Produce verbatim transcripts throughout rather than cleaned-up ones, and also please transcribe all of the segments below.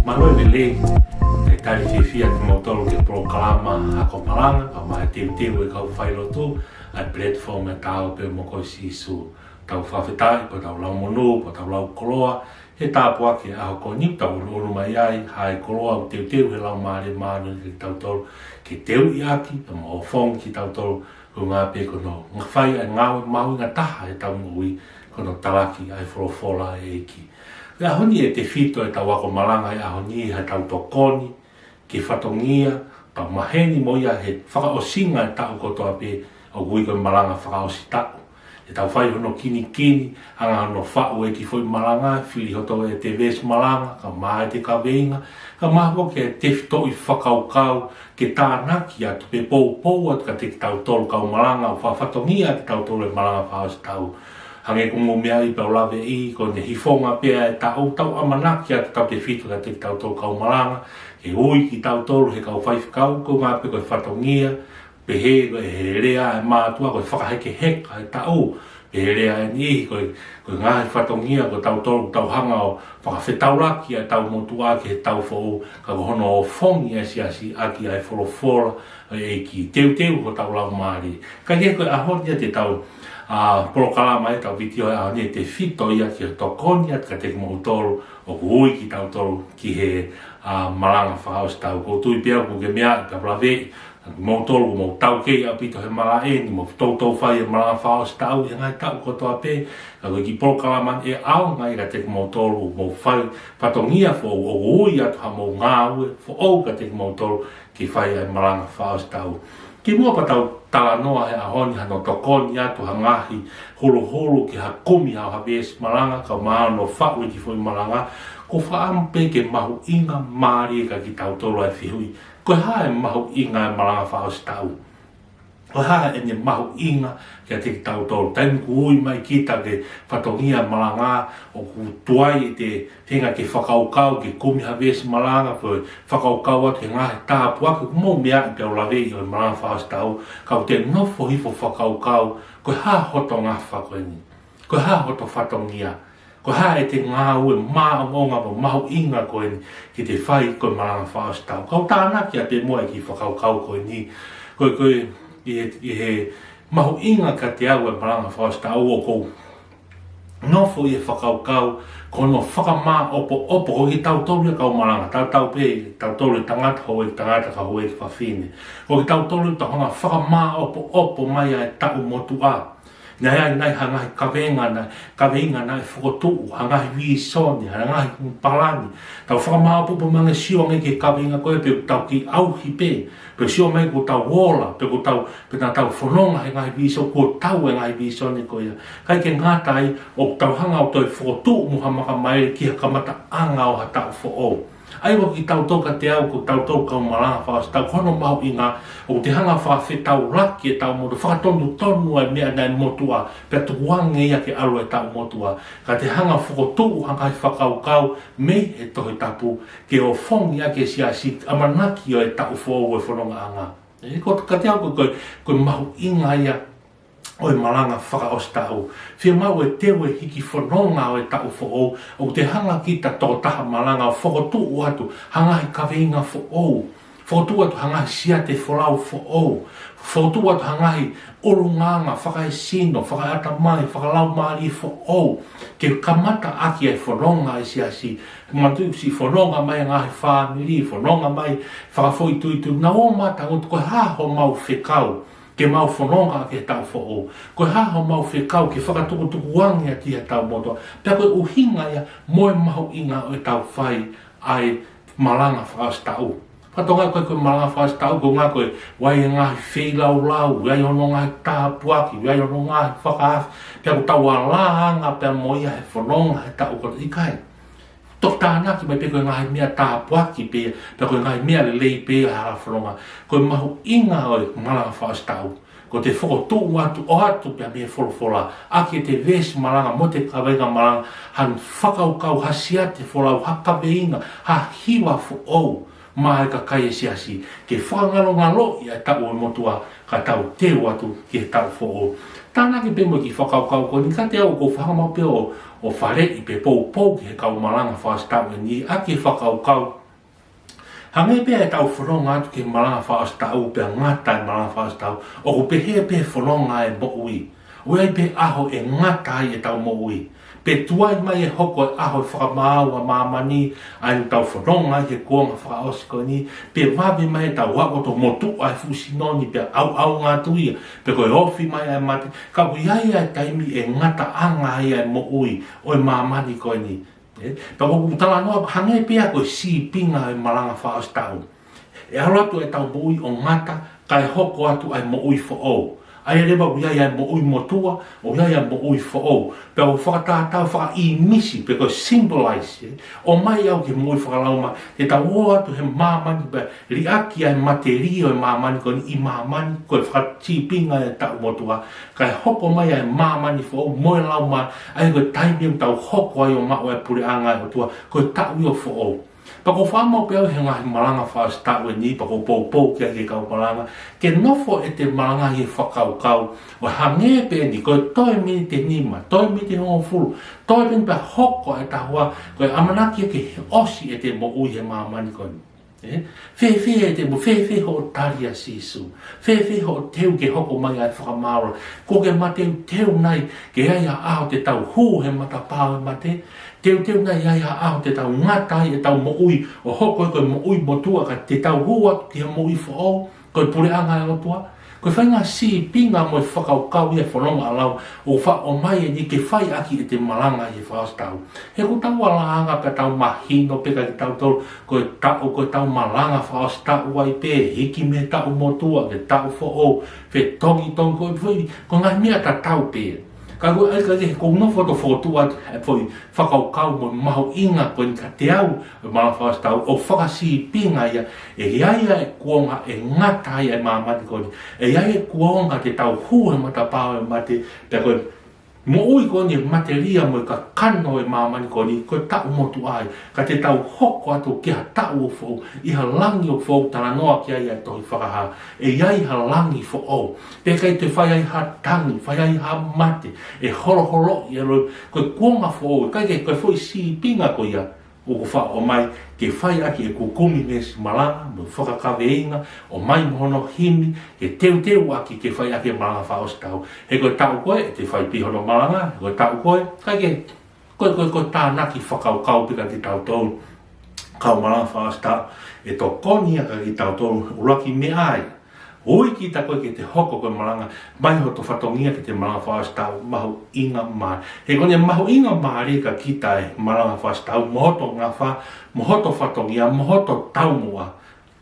Mālō e lelei, ʻoku talitali fiefia kimoutolu ki he polokalama Ako Malanga, kae ʻumaʻā e teuteu ʻa e kau failotu, ʻa e platform ʻa e Ta ō pē mo koe Sīsū. Tau fakafetaʻi, pea tau lau monū, pea tau lau koloa, he tāpuaki ʻo e ʻaho ko eni ʻoku tau ʻunuʻunu mai ai, ʻa e koloa ʻoku teuteu ʻe he Laumālie Māʻoniʻoni kiate kitautolu, ke teuʻi ʻaki, pea mo ʻofongi kitautolu, koeʻuhi pē ko hono fai ʻa e ngāue mahuʻinga taha ʻi heʻetau moʻui, ko hono talaki ʻa e folofola ʻa e ʻEiki. Ko e ʻaho ni ʻe tefito ʻetau ako malanga ʻi he ʻaho ni, ʻi heʻetau tokoni ki he fatongia, pea maheni mo ia he fakaʻosinga ʻo e taʻu kotoa pē, ʻoku ui ko e malanga fakaʻosi taʻu. ʻE tau fai hono kinikini, hanga hono faʻu e kiʻi foʻi malanga, fili hoto ʻete veesi malanga, kae ʻumaʻā ʻete kaveinga, kae ʻumaʻā foki e tefitoʻi fakakaukau, ke tānaki atu pe poupou atu kiate kitautolu kau malanga, ʻoku fakafatongia kitautolu he malanga fakaʻosi taʻu. Hangē ko hoʻomou meaʻi pea u laveʻi, ko ʻene hifonga pē ʻa e taʻu, tau ʻamanaki atu ʻetau tefito kiate kitautolu kau malanga, ke ui kitautolu he kau faifekau, koeʻuhi pē ko e fatongia, pehē ko e lea ʻa e mātuʻa ko e fakahekeheka ʻa e taʻu, pea lea ʻa e niʻihi ko e, ko e ngaahi fatongia ko tautolu tau hanga ʻo fakafetaulaki ʻa e taʻu motuʻa ki he taʻu foʻou, ka ko hono ʻofongi ʻa e siasi ʻaki ʻa e folofola ʻa e ʻEiki, teuteu hotau laumālie. Kae kehe ko e ʻaho ni ʻetau, ʻa, polokalama ʻetau vitiō he ʻaho ni ʻe tefito ia ki he tokoni atu kiate kimoutolu ʻoku ui kitautolu ki he, ʻa, malanga fakaʻosi taʻu. ʻOku ou tui pē au ʻoku ke meaʻi pea u laveʻi, kimoutolu ʻoku mou taukei ʻaupito he malaʻe ni, mou toutou fai e malanga fakaʻosi taʻu he ngaahi taʻu kotoa pē, ka ko e kiʻi polokalama ni ʻe ʻaonga ia kiate kimoutolu ʻoku mou fai fatongia foʻou, ʻoku ui atu haʻamou ngāue foʻou kiate kimoutolu ke fai ʻa e malanga fakaʻosi taʻu. Kimuʻa pea tau talanoa he ʻaho ni hano tokoni atu ha ngaahi huluhulu ki ha kumi ha, ha veesi malanga, kae ʻumaʻā hono faʻu e kiʻi foʻi malanga, ʻoku ou fakaʻamu pē ke mahuʻingamālie kiate kitautolu ʻa e fehuʻi, ko e hā e mahuʻinga ʻo e malanga fakaʻosi taʻu? Ko e hā ʻene mahuʻinga kiate kitautolu? Taimi ʻoku ui mai kita ki he fatongia malanga, ʻoku tuai ʻete feinga ke fakakaukau, ke kumi ha veesi malanga, pea fakakaukau atu he ngaahi tāpuaki ʻoku mou meaʻi pea u laveʻi ʻo e malanga fakaʻosi taʻu, ka ʻoku te nofo hifo ʻo fakakaukau, ko e hā hoto ngafa ko eni? Ko e hā hoto fatongia? Ko e hā ʻete ngāue maʻongoʻonga mo mahuʻinga ko eni ke te fai ko e malanga fakaʻosi taʻu? Kau tānaki atu muʻa e kiʻi fakakaukau ko eni. Ko e, ko e, ʻi he, ʻi he mahuʻinga kiate au e malanga fakaʻosi taʻu, ʻoku ou nofo ʻi he fakakaukau, ko hono fakamāʻopoʻopo, ko kitautolu ia kau malanga, tautolu pē, tautolu e tangata, houʻeiki tangata, kau houʻeiki fafine. Ko kitautolu tau hanga fakamāʻopoʻopo mai ʻa e taʻu motuʻa. Naʻe ʻi ai nai ha ngaahi kaveinga naʻe, kaveinga naʻe fokotuʻu, ha ngaahi vīsone, ha ngaahi palani. Tau fakamāʻopoʻopo mai ange, sio ange ki he kaveinga ko ē, pe ʻoku tau kiʻi ʻauhi pē, pe sio mai kuo tau ola, pe kuo tau, pe naʻa tau fononga he ngaahi vīsone, kuo tau e ngaahi vīsone ko ia. ʻIkai ke ngata ai, ʻoku tau hanga ʻo toe fokotuʻu mo ha makamaile ki ha kamataʻanga ʻo ha taʻu foʻou. ʻA ia ko kitautolu kiate au, ko tautolu kau malanga fakaʻosi taʻu, ko hono mahuʻinga, ʻoku te hanga fakafetaulaki e taʻu motuʻa, fakatonutonu ʻa e meʻa naʻe motuʻa, pea tukuange ia ke ʻalu e taʻu motuʻa. Ka te hanga fokotuʻu ha ngaahi fakakaukau mei he Tohi Tapu, ke ʻofongi ʻaki e siasi, ʻamanaki ʻo e taʻu foʻou ʻo e fonongaʻanga. ʻE, ko kiate au ko, ko, ko e mahuʻinga ia ʻo e malanga fakaʻosi taʻu. Fiemaʻu e teu e hiki fononga ʻo e taʻu foʻou, ʻoku te hanga kita tokotaha malanga ʻo fokotuʻu atu ha ngaahi kaveinga foʻou. Fokotuʻu atu ha ngaahi siate folau foʻou. Fokotuʻu atu ha ngaahi ʻulungaanga fakaesino, fakaʻatamai, fakalaumālie foʻou. Ke kamata ʻaki e fononga ʻa e siasi. Manatuʻi siʻi fononga mai e ngaahi fāmili, fononga mai fakafoʻituitui. Naʻa ō mata ngut ko e hā homau fekau ke mau fononga ʻaki e taʻu foʻou? Ko e hā homau fekau ke fakatukutukuange ʻaki e taʻu motuʻa? Pea ko e ʻuhinga ia mo e mahuʻinga ʻo ʻetau fai ʻa e malanga fakaʻosi taʻu. Fakatonga ko e, ko e malanga fakaʻosi taʻu, ko e ngaahi, ko e ʻoku ʻi ai e ngaahi feilaulau, ʻoku ʻi ai hono ngaahi tāpuaki, ʻoku ʻi ai hono ngaahi fakaafe, pea ʻoku tau alāanga pea mo ia he fononga he taʻu kotoa, ʻikai. Toki tānaki mai pē ko e ngaahi meʻa tāpuaki pē, pea ko e ngaahi meʻa lelei pē ʻa e hala fononga. Ko e mahuʻinga ʻo e malanga fakaʻosi taʻu, ko ʻete fokotuʻu atu, ʻoatu pē mei he folofola, ʻaki ʻete veesi malanga mo ʻete kaveinga malanga, ha fakakaukau, ha siate folau, ha kaveinga, ha hiva foʻou, maʻa e kakai e siasi, ke fakangalongaloʻi ʻa e taʻu ʻo e motuʻa, ka tau teu atu ki he taʻu foʻou. Tānaki pē mo e kiʻi fakakaukau ko eni, ka te u ʻoku ou fakamaʻu pē ʻo, ʻo faleʻi pe poupou ki he kau malanga fakaʻosi taʻu ʻe niʻihi ʻaki e fakakaukau. Hangē pē ʻetau fononga atu ki he malanga fakaʻosi taʻu, pea ngata e malanga fakaʻosi taʻu, ʻoku pehē pē fononga e moʻui. ʻOku ʻi ai pē ʻaho ʻe ngata ai ʻetau moʻui. Pe tuai mai e hoko e ʻaho e fakamaau ʻa māmani, ʻa ia ʻoku tau fononga ai he kuonga fakaʻosi ko eni, pe vave mai ʻetau ako ʻo motuʻa e fuʻu sino ni pea ʻauʻaunga atu ia, pe ko e ofi mai ʻa e mate, ka ʻoku ʻi ai ʻa e taimi ʻe ngataʻanga ai ʻa e moʻui ʻo e māmani ko eni. ʻE, pea ʻoku ou talanoa hangē pē ia ko e sīpinga e malanga fakaʻosi taʻu. ʻE ʻalu atu ʻetau moʻui ʻo ngata, kae hoko atu ʻa e moʻui foʻou. ʻA ia leva ʻoku ʻi ai ʻa e moʻui motuʻa, ʻoku ʻi ai ʻa e moʻui foʻou. Pea ʻoku fakatātā, fakaʻīmisi, pe ko e symbolize, ē. ʻOmai au ki he moʻui fakalaumālie, ke tau ō atu he māmani pea liʻaki ʻa e matelie ʻo e māmani ko eni ʻi māmani, ko e fakasīpinga e taʻu motuʻa, kae hoko mai ʻa e māmani foʻou mo e laumālie, ʻa ia ko e taimi ʻoku tau hoko ai ʻo maʻu e puleʻanga ʻo e ʻOtua, ko e taʻu ia ʻo foʻou. Pea ʻoku ou fakamaʻu pē au he ngaahi malanga fakaʻosi taʻu ʻe niʻihi, pea ʻoku ou poupou ki ai ki he kau malanga, ke nofo ʻete malanga ʻi he fakakaukau, ʻo hangē pē eni, ko e toe miniti ʻe nima, toe miniti ʻe hongofulu, toe pē eni pea hoko e taʻu ʻa, ko e ʻamanaki ke ʻosi ʻete moʻui he māmani ko eni. Ē? Fēfē ʻete mo-, fēfē hoʻo tali ʻa Sīsū? Fēfē hoʻo teu ke hoko mai ʻa e fakamaau? Kuo ke mateuteu nai ke ʻi ai ha ʻaho te tau hū he matapā ʻo e mate? Teuteu nai ʻi ai ha ʻaho te tau ngata ai ʻetau moʻui ʻo hoko ko e moʻui motuʻa ka te tau hū atu ki he moʻui foʻou, ko e puleʻanga ʻo e ʻOtua? Ko e faʻahinga sīpinga mo e fakakaukau ia e fononga ʻa e lau ʻoku faʻa ʻomai ʻeni ke fai ʻaki ʻete malanga ʻi he fakaʻosi taʻu. He ʻoku tau alanga pea tau mahino pē kia kitautolu, ko e taʻu, ko ʻetau malanga fakaʻosi taʻu ai pē, hiki mei he taʻu motuʻa ki he taʻu foʻou, fetongitongi, ko e foʻi, ko e ngaahi meʻa tatau pē. Ka ko e ʻai ka ke, ʻoku ou nofo atu ʻo fokotuʻu atu e foʻi fakakaukau mo e mahuʻinga ko eni kiate au, ʻo e malanga fakaʻosi taʻu, ʻo fakasīpinga ia, ʻe ʻi ai ʻa e kuonga ʻe ngata ai ʻa e māmani ko eni, ʻe ʻi ai e kuonga te tau hū he matapā ʻo e mate, pea ko e moʻui ko eni ʻe matelie mo e kakano e māmani ko eni, ko e taʻu motuʻa ia, ka te tau hoko atu ki ha taʻu ʻo foʻou, ʻi ha langi ʻo foʻou, talanoa ki ai ʻa e tohi Fakahā, ʻe ʻi ai ha langi foʻou, pea ʻikai toe fai ai ha tangi, fai ai ha mate, ʻe holoholoʻi ʻa e loto, ko e kuonga foʻou, ʻikai ke, ko e foʻi sīpinga ko ia, ʻoku faʻa ʻomai ke fai ʻaki ʻeku kumi veesi malanga, mo e fakakaveinga, ʻomai mo hono himi, ke teuteu ʻaki ke fai ʻaki e malanga fakaʻosi taʻu. He ko e taʻu ko ē, ʻe te fai pē hono malanga, he ko e taʻu ko ē, ʻikai ke, ko e, ko e, ko e tānaki fakakaukau pē kia kitautolu kau malanga fakaʻosi taʻu, ʻe tokoni ia kia kitautolu, ʻuluaki meʻa ia. Ui kita koe ke te hoko ko e malanga, mai hoto fatongia ke te malanga fakaʻosi taʻu, mahuʻinga mālie. He ko ʻene mahuʻinga mālie kia kita e malanga fakaʻosi taʻu, mo hoto ngafa, mo hoto fatongia, mo hoto taumuʻa,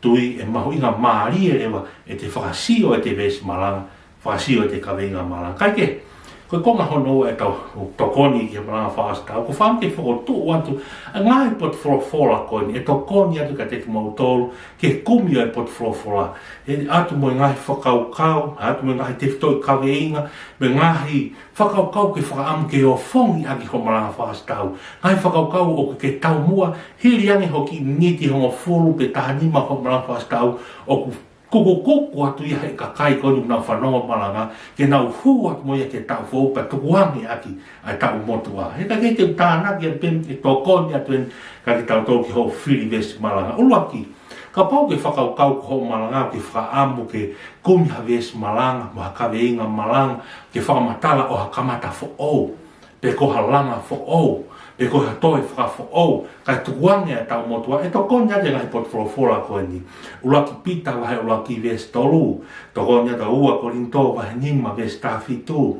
tui ʻe mahuʻinga mālie leva ʻete fakasio ʻete veesi malanga, fakasio ʻete kaveinga malanga. Kae kehe, ko e konga hono ua ʻetau tokoni ki he malanga fakaʻosi taʻu, ʻoku ou fakaʻamu ke fokotuʻu atu ʻa e ngaahi potu folofola ko eni, ʻe tokoni atu kiate kimoutolu, ke kumi ʻa e potu folofola. ʻE ʻatu mo e ngaahi fakakaukau, ʻatu mo e ngaahi tefitoʻi kaveinga, mo e ngaahi fakakaukau ke fakaʻamu ke ofongi ʻaki hoʻo malanga fakaʻosi taʻu. Ngaahi fakakaukau ʻoku ke taumuʻa, hili ange hoʻo kiʻi miniti ʻe hongofulu pe taha nima hoʻo malanga fakaʻosi taʻu, ʻoku kukukuku atu ia he kakai ko eni ʻoku nau fanongo malanga, ke nau hū atu mo ia ki he taʻu foʻou pea tukuange ʻaki ʻa e taʻu motuʻa. He ʻikai ke te u tānaki atu pē, ʻe tokoni atu eni kia kitautolu ki hoʻo fili veesi malanga. ʻUluaki, kapau ʻoku ke fakakaukau ko hoʻo malanga ʻoku ke fakaʻamu ke kumi ha veesi malanga, mo ha kaveinga malanga, ke fakamatala ʻo ha kamata foʻou, pe ko ha langa foʻou, pe ko ha toe fakafoʻou, kae tukuange ʻa e taʻu motuʻa, ʻe tokoni atu e ngaahi potu folofola ko eni. ʻUluaki Pita vahe ʻuluaki veesi tolu, tokoni atu ʻa e ua Kolinitō vahe nima veesi taha fitu,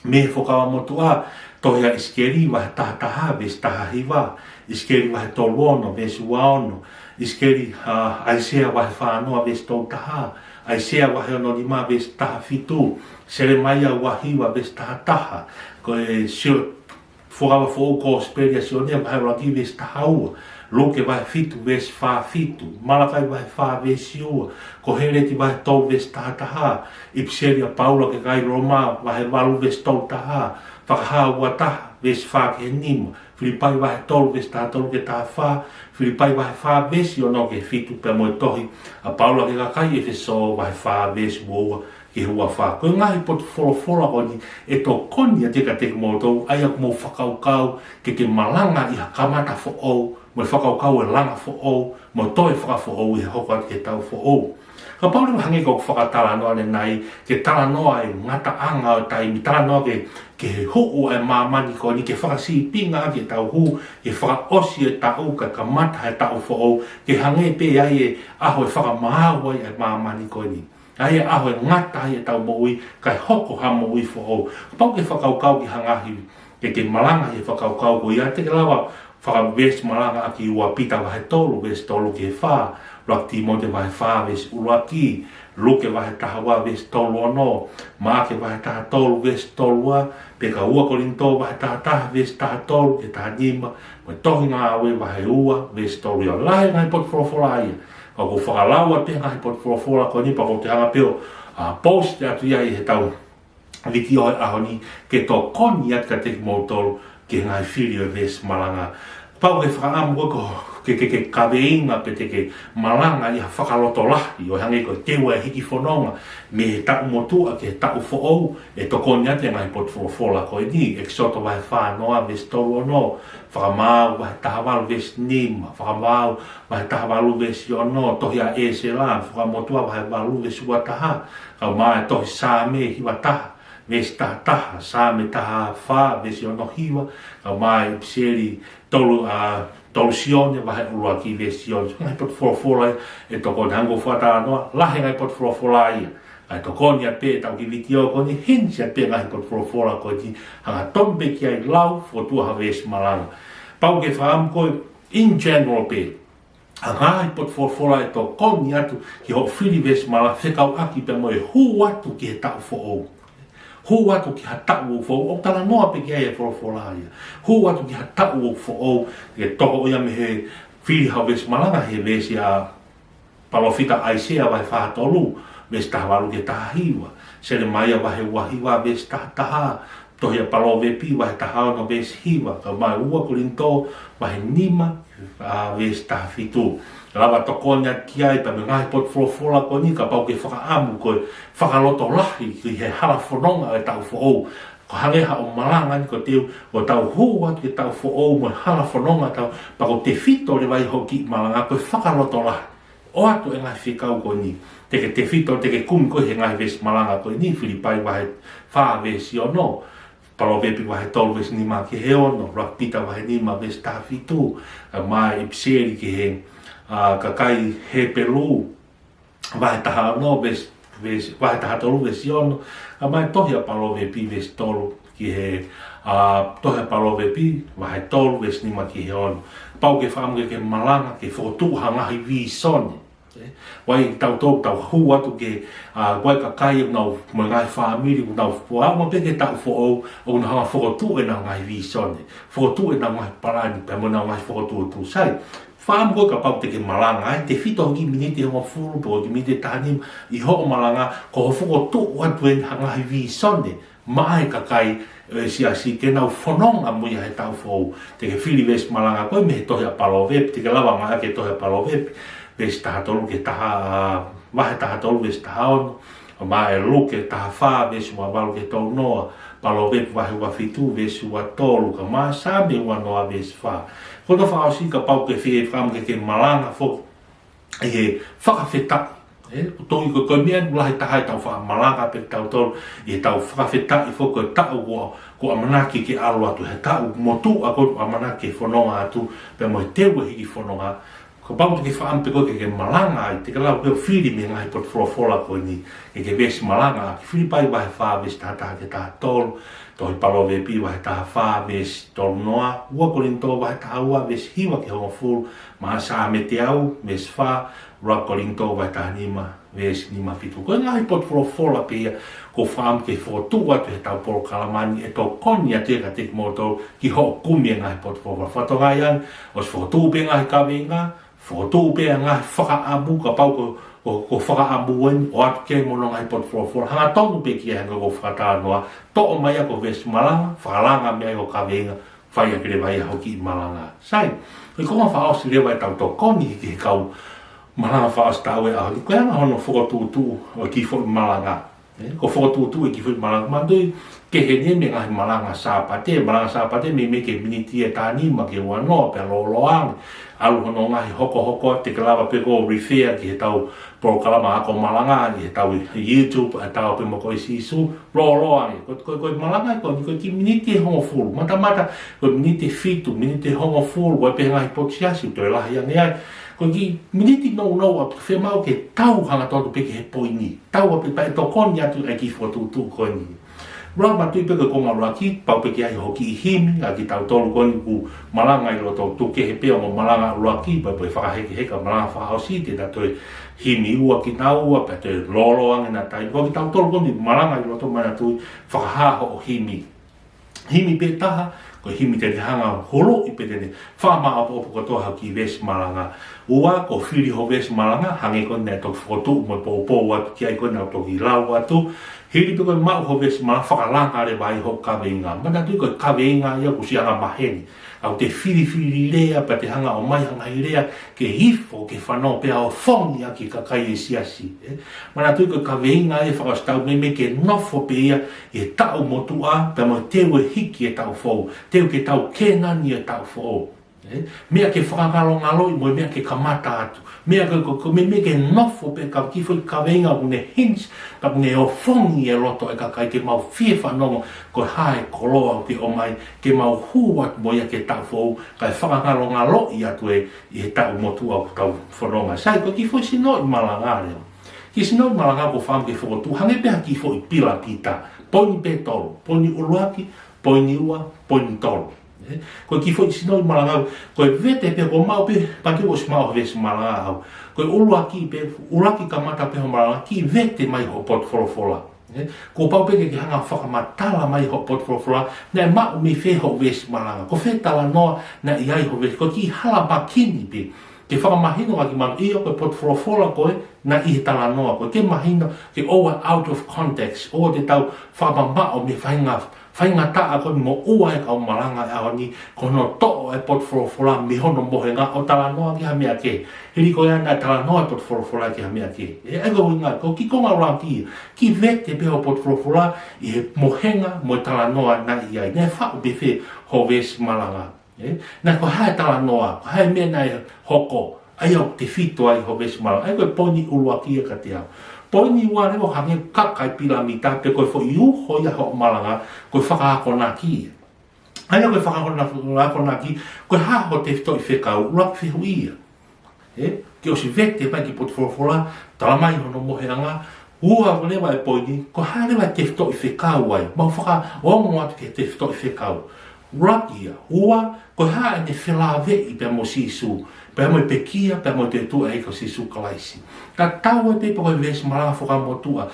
mei he Fuakava Motuʻa, tohi ʻa ʻIsikeli vahe taha taha veesi taha hiva, ʻIsikeli vahe tolu ono veesi ua ono, ʻIsikeli, ʻa, ʻAisea vahe fā noa veesi tolu taha, ʻAisea vahe ono nima veesi taha fitu, Selemaia ua hiva veesi taha taha, ko e sio, Fuakava Foʻou Kosipeli ʻa Sione vahe ʻuluaki veesi taha ua, Luke vahe fitu veesi fā fitu, Malakai vahe fā veesi ua, Koheleti vahe tolu veesi taha taha, ʻIpiseli ʻa Paula ki he kakai Loma vahe valu veesi tolu taha, Fakahā ua taha veesi fā ki he nima, Filipai vahe tolu veesi taha tolu ki he taha fā, Filipai vahe fā veesi ono ki he fitu, pea mo e tohi ʻa Paula ki he kakai ʻEfesō vahe fā veesi ua ua ki he ua fā. Ko e ngaahi potu folofola ko eni ʻe tokoni atu kiate kimoutolu, ʻa ia ʻoku mou fakakaukau ke ke malanga ʻi ha kamata foʻou, mo e fakakaukau e langa foʻou, mo e toe fakafoʻou ʻi he hoko atu ki he taʻu foʻou. Kapau leva hangē ko ʻeku fakatalanoa ʻanenai, ke talanoa e ngataʻanga ʻo e taimi, talanoa ke, ke huʻu ʻa e māmani ko eni, ke fakasīpinga ʻaki ʻetau hū, ke fakaʻosi e taʻu, kae kamata e taʻu foʻou, ke hangē pē ai e ʻaho ʻe fakamaau ai e māmani ko eni. ʻA ia e ʻaho ʻe ngata ai ʻetau moʻui, kae hoko ha moʻui foʻou. Kapau ke fakakaukau ki ha ngaahi, ke ke malanga ʻi he fakakaukau ko ia, te ke lava fakaveesi malanga ʻaki ua Pita vahe tolu, veesi tolu ki he fā, ʻuluaki Tīmote vahe fā, veesi ʻuluaki, Luke vahe taha ua, veesi tolu ono, Maʻake vahe taha tolu, veesi tolu ua, pea ko ua Kolinitō vahe taha taha, veesi taha tolu ki he taha nima, mo e tohi Ngāue vahe ua, veesi tolu ia. Lahi e ngaahi potu folofola ia. Ka ʻoku ou fakalau atu e ngaahi potu folofola ko eni pea ʻoku ou toe hanga pē ʻo, ʻa, post atu ia ʻi heʻetau vitiō he ʻaho ni ke tokoni atu kiate kimoutolu ki he ngaahi fili ʻo e veesi malanga. Kapau ʻoku ke fakaʻamu koe ko, ke, ke, ke kaveinga pe te ke malanga ʻi ha fakalotolahi, ʻo hangē ko e teua e hiki fononga mei he taʻu motuʻa ki he taʻu foʻou, ʻe tokoni atu e ngaahi potu folofola ko eni, ʻEkisoto vahe fā noa, veesi tolu ono, Fakamaau vahe taha valu veesi nima, Fakamaau vahe taha valu veesi ono, tohi ʻa ʻEsela, Fuakava Motuʻa vahe valu veesi ua taha, kae ʻumaʻā e tohi Saame hiva taha, veesi taha taha, Saame taha fā, veesi ono hiva, kae ʻumaʻā e ʻipiseli tolu, ʻa, tolu Sione vahe ʻuluaki veesi ono. Ngaahi potu folofola ʻe tokoni, hangē ko e fakatalanoa, lahi e ngaahi potu folofola ia. ʻA e tokoni atu pē ʻetau kiʻi vitiō ko eni, hints atu pē ngaahi potu folofola ko eni, hangatonu pē ki ai, lau, fokotuʻu ha veesi malanga. Kapau ʻoku ke fakaʻamu koe, in general pē, ʻa e ngaahi potu folofola ʻe tokoni atu ki hoʻo fili veesi malanga fekauʻaki pea mo e hū atu ki he taʻu foʻou. Hū atu ki ha taʻu foʻou, ʻoku talanoa pē ki ai e folofola ia. Hū atu ki ha taʻu foʻou, ke toʻo ia mei he fili haʻo veesi malanga he veesi ʻa palōfita ʻAisea vahe fā tolu, veesi taha valu ki he taha hiva. Selemaia vahe ua hiva, veesi taha taha. Tohi ʻa Palōvepi vahe taha ono, veesi hiva. Kae ʻumaʻā e ua Kolinitō vahe nima, ʻa, veesi taha fitu. Lava tokoni atu ki ai pea mo e ngaahi potu folofola ko eni kapau ʻoku ke fakaʻamu koe fakalotolahi ki he hala fononga ʻo e taʻu foʻou. Ko e hangē haʻo malanga ni ko e teu, ʻoku tau hū atu ki he taʻu foʻou mo e hala fononga ʻetau, pea ʻoku tefito leva ʻi hoʻo kiʻi malanga ko e fakalotolahi. ʻOatu e ngaahi fekau ko eni. Te ke tefito, te ke kumi koe he ngaahi veesi malanga ko eni, Filipai vahe fā veesi ono, Palōvepi vahe tolu veesi nima ki he ono, ʻuluaki Pita vahe nima veesi taha fitu, kae ʻumaʻā e ʻipiseli ki he, ʻa, kakai Hepelū, vahe taha ono, veesi, veesi, vahe taha tolu veesi ono, kae ʻumaʻā e tohi ʻa Palōvepi veesi tolu ki he, ʻa, tohi ʻa Palōvepi vahe tolu veesi nima ki he ono. Kapau ʻoku ke fakaʻamu ke ke malanga ke fokotuʻu ha ngaahi vīsone. ʻE, ʻoku ʻi ai tautolu ʻoku tau hū atu ki he, ʻa, ʻoku ʻi ai e kakai ʻoku nau, mo e ngaahi fāmili ʻoku nau fua, ʻaonga pē ki he taʻu foʻou, ʻoku nau hanga ʻo fokotuʻu ʻenau ngaahi vīsone. Fokotuʻu ʻenau ngaahi palani, pea mo ʻenau ngaahi fokotuʻutuʻu. Sai, fakaʻamu koe kapau te ke malanga ai, tefito hoʻo kiʻi miniti ʻe hongofulu, pe hoʻo kiʻi miniti ʻe taha nima, ʻi hoʻo malanga, ko hoʻo fokotuʻu atu eni ha ngaahi vīsone maʻa e kakai ʻo e siasi ke nau fononga mo ia he taʻu foʻou. Te ke fili veesi malanga ko ē mei he tohi ʻa Palōvepi, te ke lava ngāueʻaki e tohi ʻa Palōvepi, veesi taha tolu ki he taha, vahe taha tolu veesi taha ono, kae ʻumaʻā e Luke taha fā veesi ua valu ki he tolu noa, Palōvepi vahe ua fitu veesi ua tolu, kae ʻumaʻā e Saame ua noa veesi fā. Ko hono fakaʻosi kapau ʻoku ke fie fakaʻamu ke ke malanga foki ʻi he fakafetaʻi. ʻE, ʻoku ou tui ko e, ko e meʻa ʻoku lahi taha ʻetau fakamalanga pē tautolu ʻi heʻetau fakafetaʻi foki ko e taʻu kuo, kuo ʻamanaki ke ʻalu atu, he taʻu motuʻa kuo ʻamanaki ke fononga atu, pea mo e teu e hiki fononga. Kapau te ke fakaʻamu pē koe ke ke malanga ai, te ke lava pē ʻo fili mei he ngaahi potu folofola ko eni, ke ke veesi malanga ʻaki, Filipai vahe fā veesi taha taha ki he taha tolu, tohi Palōvepi vahe taha fā veesi tolu noa, ua Kolinitō vahe taha ua veesi hiva ki he hongofulu, mo e Saame teau veesi fā, ua Kolinitō vahe taha nima veesi nima fitu. Ko e ngaahi potu folofola pē ia ʻoku ou fakaʻamu ke fokotuʻu atu heʻetau polokalama ni ʻe tokoni atu ia kiate kimoutolu ki hoʻo kumi e ngaahi potu folofola. Fakatokangaʻi ange, ʻosi fokotuʻu pē ngaahi kaveinga, fokotuʻu pē ngaahi fakaʻamu, kapau ko, ko, ko e fakaʻamu eni, ʻoatu ki ai mo hono ngaahi potu folofola, hangatonu pē ki ai hangē ko e fakatalanoa, toʻo mai ʻa e veesi malanga, fakalanga mai ʻa e kaveinga, fai ʻaki leva ia hoʻo kiʻi malanga. Sai, ko e konga fakaʻosi leva ʻetau tokoni ki he kau malanga fakaʻosi ʻo e ʻaho ni, ko e anga hono fokotuʻutuʻu ʻo e kiʻi foʻi malanga. Ē, ko e fokotuʻutuʻu e kiʻi foʻi malanga, manatuʻi, kehe eni mei he ngaahi malanga Sāpate, malanga Sāpate meimei ko e miniti ʻe taha nima ki he ua noa pea lōloa ange. ʻAlu hono ngaahi hokohoko, te ke lava pē koe ʻo refer ki heʻetau polokalama ako malanga ʻi heʻetau YouTube, ʻa e Tao Pē Mo Koe Sīsū, lōloa ange. Ko, ko, ko e malanga ko eni ko e kiʻi miniti ʻe hongofulu. Matamata ko e miniti ʻe fitu, miniti ʻe hongofulu, ko e pehē ngaahi potu siasi ʻoku toe lahi ange ai. Ko e kiʻi miniti nounou ʻoku fiemaʻu ke tau hangatonu pē ki he poini. Tau ʻa pē pea ʻe tokoni atu ai ki he fokotuʻutuʻu ko eni. Lava, manatuʻi pē ko e konga ʻuluaki, pau pē ke ʻi ai hoʻo kiʻi himi, ʻa kitautolu ko eni ʻoku malanga ʻi loto, tuku kehe pē hoʻo malanga ʻuluaki, pea mo e fakahekeheka malanga fakaʻosi, te ta toe himi ua kinaua, pea toe lōloa ange ʻena taimi. Ko kitautolu ko eni malanga ʻi loto, manatuʻi, fakahā hoʻo himi. Himi pē ʻe taha, ko e himi te ne hanga ʻo holoʻi pē, te ne fakamāʻopoʻopo kotoa hoʻo kiʻi veesi malanga. Ua, ko e fili hoʻo veesi malanga, hangē ko eni naʻe toki fokotuʻu mo e poupou atu ki ai ko eni naʻa ku toki lau atu. Hili pē ko e maʻu hoʻo veesi malanga, fakalanga leva ai hoʻo kaveinga. Manatuʻi ko e kaveinga ia ʻoku ʻosi anga maheni. ʻOku te filifili lea, pea te hanga ʻo ʻomai ha ngaahi lea ke hifo, ke fanongo pea ofongi ʻaki e kakai ʻo e siasi. Ē? Manatuʻi ko e kaveinga ʻe fakaʻosi ʻetau meimei ke nofo pē ia ʻi he taʻu motuʻa, pea mo e teu e hiki e taʻu foʻou, teu ke tau Kēnani e taʻu foʻou. Ē? Meʻa ke fakangalongaloʻi mo e meʻa ke kamata atu. Meʻa ke, ko, ko e meimei ke nofo pē e kiʻi foʻi kaveinga ʻoku ne hinge, pea ʻoku ne ofongi e loto e kakai ke mau fie fanongo ko e hā e koloa ʻoku ke ʻomai, ke mau hū atu mo ia ki he taʻu foʻou, kae fakangalongaloʻi atu ē ʻi he taʻu motuʻa ʻoku tau fononga. Sai, ko e kiʻi foʻi sinoʻi malanga leva. Kiʻi sinoʻi malanga ʻoku ou fakaʻamu ke fokotuʻu, hangē pē ha kiʻi foʻi pilapita. Poini pē ʻe tolu. Poini ʻuluaki, poini ua, poini tolu. Ē? Ko e kiʻi foʻi sinoʻi malanga, ko e vete pē, ko e maʻu pē, pea ke ʻosi maʻu hoʻo veesi malanga ʻaho. Ko e ʻuluaki pē, ʻuluaki kamata pē hoʻo malanga, kiʻi vete mai hoʻo potu folofola. Ē, kuo pau pē ke ke hanga ʻo fakamatala mai hoʻo potu folofola, naʻe maʻu mei fē hoʻo veesi malanga. Ko fē talanoa naʻe ʻi ai hoʻo veesi, ko e kiʻi hala makini pē. Ke fakamahino ʻaki kimautolu, ʻio, ko e potu folofola ko ē naʻe ʻi he talanoa ko ē. Ke mahino, ke ʻoua out of context, ʻoua te tau fakamamaʻo mei he faʻahinga, faʻahinga taʻu ko eni mo ua e kau malanga e ʻaho ni, ko hono toʻo e potu folofola mei hono mohenga ʻo talanoa ki ha meʻa kehe. Hili ko ia naʻe talanoa e potu folofola ki ha meʻa kehe. Ē, ʻa ia ko e ʻuhinga, ko e kiʻi konga ʻuluaki, kiʻi vete pē hoʻo potu folofola ʻi he mohenga mo e talanoa naʻe ʻi ai. Naʻe faʻu mei fē hoʻo veesi malanga. Ē? Naʻe ko e hā e talanoa, ko e hā e meʻa naʻe hoko, ʻa ia ʻoku tefito ai hoʻo veesi malanga. ʻA ia ko e poini ʻuluaki ia kiate au. Poini ua leva ʻoku hangē ʻoku kaka e pilamita, pe ko e foʻi uho ia hoʻo malanga, ko e fakaakonaki ia. ʻA ia ko e fakaakonaki, ko e hā hoʻo tefitoʻi fekau, ʻuluaki fehuʻi ia. Ē, ke ʻosi vete mai e kiʻi potu folofola, tala mai hono mohenga, ua leva e poini, ko e hā leva e tefitoʻi fekau ai, mau fakaongo atu ki he tefitoʻi fekau. ʻUluaki ia, ua, ko e hā ʻene felāveʻi pea mo Sīsū, pea mo e pekia, pea mo e toetuʻu ʻa e ʻEiki ko Sīsū Kalaisi. Tatau ai pē pe ko e veesi malanga fakamotuʻa,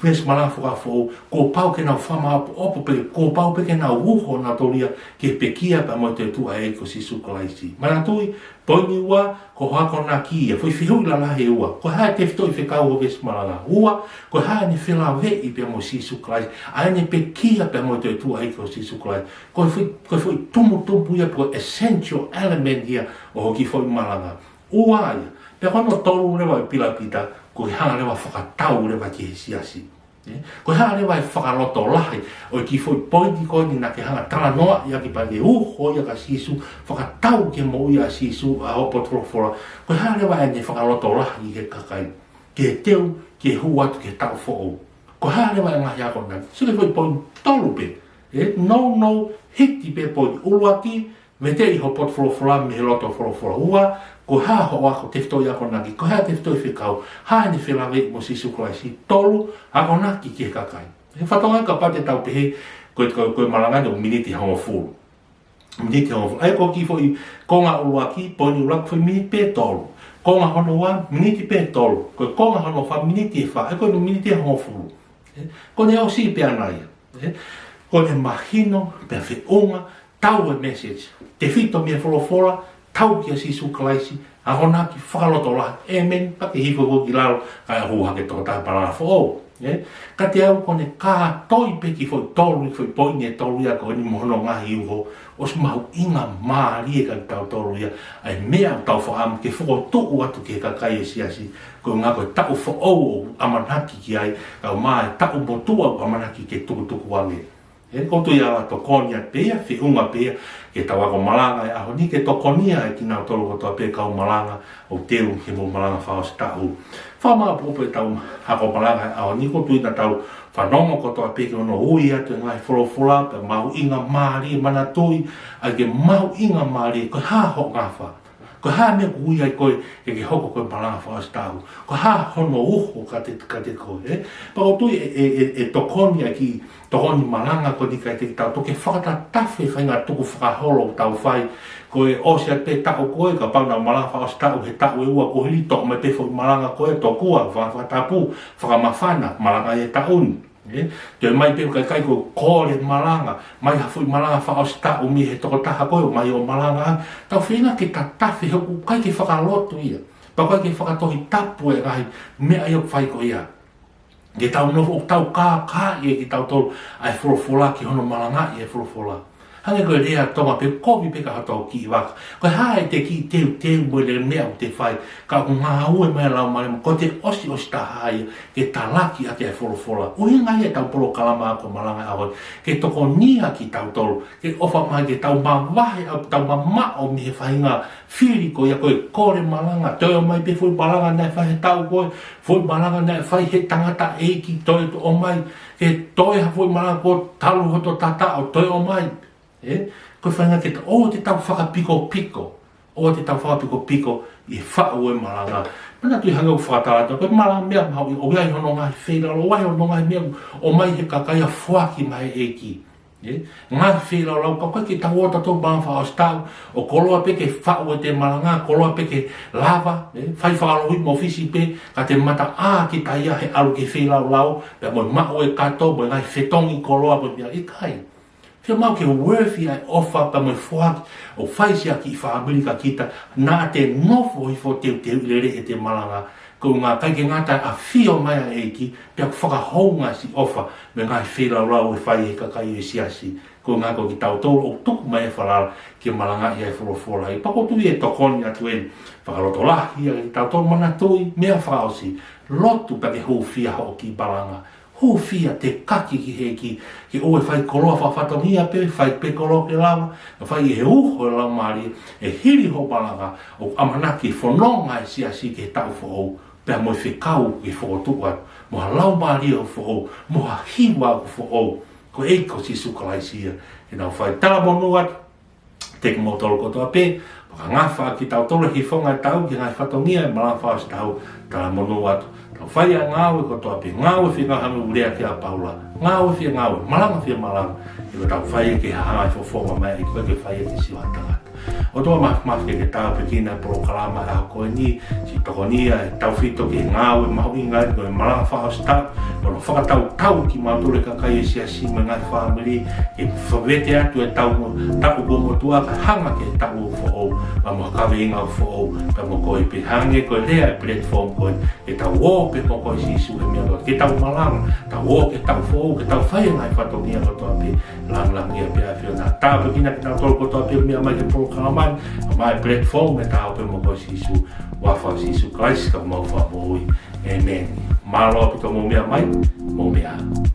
veesi malanga fakafoʻou, kuo pau ke nau fakamāʻopoʻopo pē, kuo pau pē ke nau uho nautolu ia ki he pekia pea mo e toetuʻu ʻa e ʻEiki ko Sīsū Kalaisi. Manatuʻi, poini ua, ko hoʻo akonaki ia, foʻi fehuʻi lalahi ʻe ua. Ko e hā e tefitoʻi fekau hoʻo veesi malanga? Ua, ko e hā ʻene felāveʻi pea mo Sīsū Kalaisi, ʻa ʻene pekia pea mo e toetuʻu ʻa e ʻEiki ko Sīsū Kalaisi. Ko e foʻi, ko e foʻi tumutumu ia, ko e essential element ia ʻo hoʻo kiʻi foʻi malanga. Ua ia, pea ko hono tolu leva e pilapita, ko e hanga leva ʻo fakatau leva ki he siasi. Ē? Ko e hā leva e fakalotolahi ʻo e kiʻi foʻi poini ko eni naʻa ke hanga ʻo talanoaʻi ʻaki pea ke uho ia kia Sīsū, fakatau ki he moʻui ʻa Sīsū ʻa hoʻo potu folofola. Ko e hā leva ʻene fakalotolahi ki he kakai, ke teu ke hū atu ki he taʻu foʻou? Ko e hā leva e ngaahi akonaki? Sio ki he foʻi poini tolu pē. Ē? Nounou, hiki pē poini. ʻUluaki, veteʻi hoʻo potu folofola mei he loto folofola. Ua, ko e hā hoʻo ako, tefitoʻi akonaki, ko e hā e tefitoʻi fekau, hā ʻene felāveʻi mo Sīsū Kalaisi. Tolu, akonaki ki he kakai. He fatongia kapau te tau pehē, ko e, ko e, ko e malanga ni ʻoku miniti ʻe hongofulu. Miniti ʻe hongofulu. ʻA ia ko e kiʻi foʻi konga ʻuluaki, poini ʻuluaki, foʻi miniti pē ʻe tolu. Konga hono ua, miniti pē ʻe tolu. Ko e konga hono fā, miniti ʻe fā. ʻA ia ko e miniti ʻe hongofulu. Ē? Ko ʻene ʻosi pē ʻana ia. Ē? Ko ʻene mahino pea feʻunga, tau e message. Tefito mei he folofola, tau kia Sīsū Kalaisi, akonaki, fakalotolahi. ʻĒmeni. Pea ke hifo ki lalo, kae hū hake toko taha, palana foʻou. Ē? Ka te u kole ke kātoi pē ki he foʻi tolu, foʻi poini ʻe tolu ia ko eni mo hono ngaahi uho, ʻosi mahuʻinga mālie kia kitautolu ia ʻa e meʻa ʻoku tau fakaʻamu ke fokotuʻu atu ki he kakai ʻo e siasi, koeʻuhi ko e taʻu foʻou ʻoku ʻamanaki ki ai, kae ʻumaʻā e taʻu motuʻa ʻoku ʻamanaki ke tukutuku ange. Ē, ʻoku ou tui ʻe ala tokoni atu pē ia, feʻunga pē ia ki heʻetau ako malanga ʻo e ʻaho ni, ke tokoniʻi kinautolu kotoa pē kau malanga ʻoku teu ki he malanga fakaʻosi taʻu. Fakamaʻopoʻopo ʻetau ako malanga ʻo e ʻaho ni, ʻoku ou tui naʻa tau fanongo kotoa pē ki hono ui atu e ngaahi folofola, pea mahuʻinga mālie, manatuʻi ʻa e mahuʻinga mālie, ko e hā hoʻo ngafa. Ko e hā e meʻa ʻoku ui ai koe ke ke hoko ko e malanga fakaʻosi taʻu. Ko e hā hono uho kiate, kiate koe, ē? Pea ʻoku ou tui ʻe, ʻe, ʻe, ʻe tokoni ʻa e kiʻi tokoni malanga ko eni kiate kitautolu ke fakatatafe e faʻahinga tukufakaholo ʻoku tau fai. Ko e ʻosi atu pē taʻu ko ē, kapau naʻa ku malanga fakaʻosi taʻu he taʻu ʻe ua kuo hili, toʻo mai pē foʻi malanga ko ē, tokua, faka-, fakatapu, fakamāfana, malanga ʻi he taʻu ni. Ē, toe ʻomai pē kakai ko e kole malanga, ʻomai ha foʻi malanga fakaʻosi taʻu mei he tokotaha ko ē, ʻomai ʻo malanga ai. Tau feinga ke tatafe he ʻoku ʻikai ke fakalotu ia. Pea ʻoku ʻikai ke fakatohitapu e ngaahi meʻa ia ʻoku fai ko ia. Ke tau nofo ʻo tau kākaaʻi ʻe kitautolu ʻa e folofola ki hono malangaʻi e folofola. Hangē ko e lea Tonga pē, kovi pē ka hoto kiʻi vaka. Ko e hā ʻete kiʻi teuteu mo e meʻa ʻoku te fai, ka ʻoku ngāue mai e Laumālie, ko ʻete ʻosiʻosi taha ia ke talaki ʻaki e folofola. ʻUhinga ia ʻetau polokalama ako malanga ʻo e ʻaho ni, ke tokoniʻi kitautolu, ke ʻofa mai ke tau mavahe, ʻo tau mamaʻo mei he faʻahinga fili ko ia ko e kole malanga, toe ʻomai pē foʻi malanga naʻe fai he taʻu ko ē, foʻi malanga naʻe fai he tangataʻeiki, toe ʻomai, ke toe ha foʻi malanga ko e talu hoto tata ʻo toe ʻomai. Ē, ko e faʻahinga ke ta-, ʻoua te tau fakapikopiko, ʻoua te tau fakapikopiko ʻi he faʻu e malanga. Manatuʻi hangē ʻoku fakatala atu, ko e malanga meʻa mahuʻinga, ʻoku ʻi ai hono ngaahi feilaulau, ʻoku ʻi ai hono ngaahi meʻa ʻoku ʻomai he kakai ʻo foaki mai he ʻEiki. Ē, ngaahi feilaulau, pea ʻoku ʻikai ke tau ō tautolu malanga fakaʻosi taʻu ʻo koloa pē ke faʻu ʻete malanga, koloa pē ke lava, ē, fai fakaloi mo fisi pē, ka te mata ā kita ia he ʻalu ki he feilaulau, pea mo e maʻu e kato, mo e ngaahi fetongi koloa, mo e meʻa, ʻikai. Fiemaʻu ke worthy ʻa e ʻofa pea mo e foaki, ʻo fai siʻa kiʻi fāmili kia kita, naʻa te nofo hifo ʻo teuteu lelei ʻete malanga, koeʻuhi ʻikai ke ngata ʻa e ʻafio mai ʻa e ʻEiki, pea ʻoku fakahounga siʻi ʻofa, mo e ngaahi feilaulau ʻe fai ʻe he kakai ʻo e siasi, koeʻuhi ko kitautolu ʻoku tuku mai e falala ke malangaʻi ʻa e folofola. Pea ʻoku ou tui ʻe tokoni atu eni, fakalotolahi ʻa kitautolu, manatuʻi, meʻa fakaʻosi, lotu pea ke hūfia hoʻo kiʻi malanga. Hūfia, tekaki ki he ʻEiki, ke ʻoua ʻe fai koloa fakafatongia pē, fai pē koloa ke lava, ka fai ʻi he uho ʻo e Laumālie, ʻe hili hoʻo malanga, ʻoku ʻamanaki e fononga ʻa e siasi ki he taʻu foʻou, pea mo e fekau ke fokotuʻu atu, mo ha laumālie ʻoku foʻou, mo ha hiva ʻoku foʻou, ko e ʻEiki ko Sīsū Kalaisi ia, ke nau fai. Talamonū atu kiate kimoutolu kotoa pē, fakangata kitautolu he fononga ʻo e taʻu ki he ngaahi fatongia e malanga fakaʻosi taʻu, talamonū atu. Tau fai ʻa e ngāue kotoa pē, ngāue fie ngāue, hangē ko e lea ʻa Paula. Ngāue fie ngāue, malanga fie malanga. ʻIo, tau fai ke hanga ʻe he fofonga mai, ʻikai ke fai ʻe he siʻi tangata. ʻOtua Māfimafi, ke ke tāpuekina e polokalama ʻo e ʻaho ko eni, siʻi tokoniʻi ʻa e tautefito ki he ngāue mahuʻinga ko e malanga fakaʻosi taʻu, ʻo ne fakatautau kimautolu e kakai ʻo e siasi mo e ngaahi fāmili, ke fakavete atu e taʻu mo, taʻu kuo motuʻa kae hanga ki he taʻu foʻou, pea mo e kaveinga foʻou, pea mo koe pē, hangē ko e lea ʻa e platform ko ē, ke tau ō pē mo koe Sīsū he meʻa kotoa, ke tau malanga, tau ō ki he taʻu foʻou, ke tau fai e ngaahi fatongia kotoa pē, lāngilangiʻia pē ʻa e ʻAfiona. Tāpuekina kinautolu kotoa pē meʻa mai ki he polokalama ni, ʻomai e platform ʻe tau ō pē mo koe Sīsū, huafa ʻo Sīsū Kalaisi ko homau Fakamoʻui. ʻĒmeni. Mālō ʻaupito hoʻomou meʻa mai, mou meʻa ā.